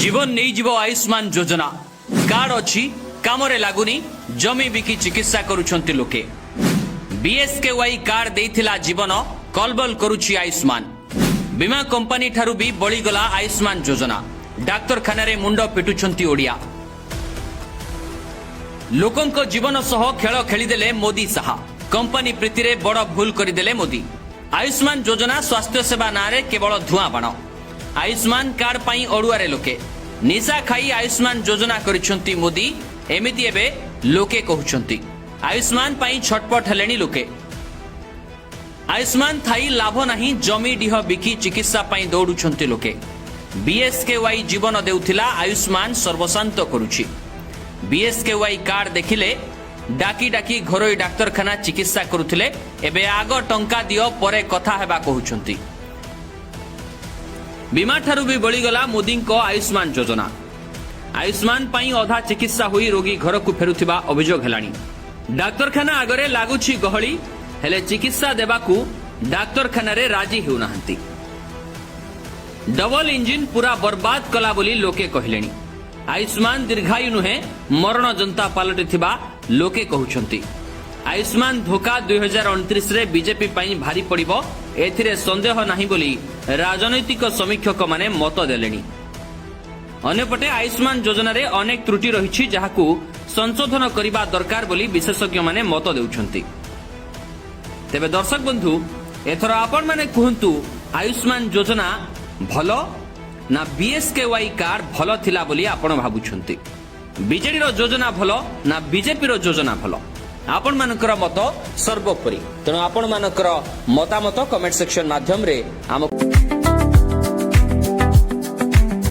ଜୀବନ ନେଇଯିବ ଆୟୁଷ୍ମାନ ଯୋଜନା। କାର୍ଡ ଅଛି, କାମରେ ଲାଗୁନି। ଜମି ବିକି ଚିକିତ୍ସା କରୁଛନ୍ତି ଲୋକେ। ବିଏସ୍କେୱାଇ କାର୍ଡ ଦେଇଥିଲା ଜୀବନ, କଲବଲ କରୁଛି ଆୟୁଷ୍ମାନ। ବୀମା କମ୍ପାନୀ ଠାରୁ ବି ବଳିଗଲା ଆୟୁଷ୍ମାନ ଯୋଜନା। ଡାକ୍ତରଖାନାରେ ମୁଣ୍ଡ ପିଟୁଛନ୍ତି ଓଡ଼ିଆ। ଲୋକଙ୍କ ଜୀବନ ସହ ଖେଳ ଖେଳିଦେଲେ ମୋଦି ଶାହା। କମ୍ପାନୀ ପ୍ରୀତିରେ ବଡ଼ ଭୁଲ କରିଦେଲେ ମୋଦି। ଆୟୁଷ୍ମାନ ଯୋଜନା ସ୍ୱାସ୍ଥ୍ୟସେବା ନାଁରେ କେବଳ ଧୂଆଁ ବାଣ। ଆୟୁଷ୍ମାନ କାର୍ଡ ପାଇଁ ଅଡୁଆରେ ଲୋକେ। ନିଶା ଖାଇ ଆୟୁଷ୍ମାନ ଯୋଜନା କରିଛନ୍ତି ମୋଦି, ଏମିତି ଏବେ ଲୋକେ କହୁଛନ୍ତି। ଆୟୁଷ୍ମାନ ପାଇଁ ଛଟପଟ ହେଲେଣି ଲୋକେ। ଆୟୁଷ୍ମାନ ଥାଇ ଲାଭ ନାହିଁ। ଜମି ଡିହ ବିକି ଚିକିତ୍ସା ପାଇଁ ଦୌଡୁଛନ୍ତି ଲୋକେ। ବିଏସ୍କେୱାଇ ଜୀବନ ଦେଉଥିଲା, ଆୟୁଷ୍ମାନ ସର୍ବସ୍ୱାନ୍ତ କରୁଛି। ବିଏସ୍କେୱାଇ କାର୍ଡ ଦେଖିଲେ ଡାକି ଡାକି ଘରୋଇ ଡାକ୍ତରଖାନା ଚିକିତ୍ସା କରୁଥିଲେ। ଏବେ ଆଗ ଟଙ୍କା ଦିଅ, ପରେ କଥା ହେବା କହୁଛନ୍ତି। ବୀମାଠାରୁ ବି ବଳିଗଲା ମୋଦିଙ୍କ ଆୟୁଷ୍ମାନ ଯୋଜନା। ଆୟୁଷ୍ମାନ ପାଇଁ ଅଧା ଚିକିତ୍ସା ହୋଇ ରୋଗୀ ଘରକୁ ଫେରୁଥିବା ଅଭିଯୋଗ ହେଲାଣି। ଡାକ୍ତରଖାନା ଆଗରେ ଲାଗୁଛି ଗହଳି, ହେଲେ ଚିକିତ୍ସା ଦେବାକୁ ଡାକ୍ତରଖାନାରେ ରାଜି ହେଉନାହାନ୍ତି। ଡବଲ ଇଞ୍ଜିନ ପୁରା ବର୍ବାଦ କଲା ବୋଲି ଲୋକେ କହିଲେଣି। ଆୟୁଷ୍ମାନ ଦୀର୍ଘାୟୁ ନୁହେଁ, ମରଣ ଯନ୍ତା ପାଲଟିଥିବା ଲୋକେ କହୁଛନ୍ତି। ଆୟୁଷ୍ମାନ ଧୋକା 2029ରେ ବିଜେପି ପାଇଁ ଭାରି ପଡ଼ିବ, ଏଥିରେ ସନ୍ଦେହ ନାହିଁ ବୋଲି ରାଜନୈତିକ ସମୀକ୍ଷକମାନେ ମତ ଦେଲେଣି। ଅନ୍ୟପଟେ ଆୟୁଷ୍ମାନ ଯୋଜନାରେ ଅନେକ ତ୍ରୁଟି ରହିଛି, ଯାହାକୁ ସଂଶୋଧନ କରିବା ଦରକାର ବୋଲି ବିଶେଷଜ୍ଞମାନେ ମତ ଦେଉଛନ୍ତି। ତେବେ ଦର୍ଶକ ବନ୍ଧୁ, ଏଥର ଆପଣମାନେ କୁହନ୍ତୁ, ଆୟୁଷ୍ମାନ ଯୋଜନା ଭଲ ନା ବିଏସ୍କେୱାଇ କାର୍ଡ ଭଲ ଥିଲା ବୋଲି ଆପଣ ଭାବୁଛନ୍ତି? ବିଜେଡିର ଯୋଜନା ଭଲ ନା ବିଜେପିର ଯୋଜନା ଭଲ? ଆପଣମାନଙ୍କର ମତ ସର୍ବୋପରି। ତେଣୁ ଆପଣମାନଙ୍କର ମତାମତ କମେଣ୍ଟ ସେକ୍ସନ ମାଧ୍ୟମରେ ଆମକୁ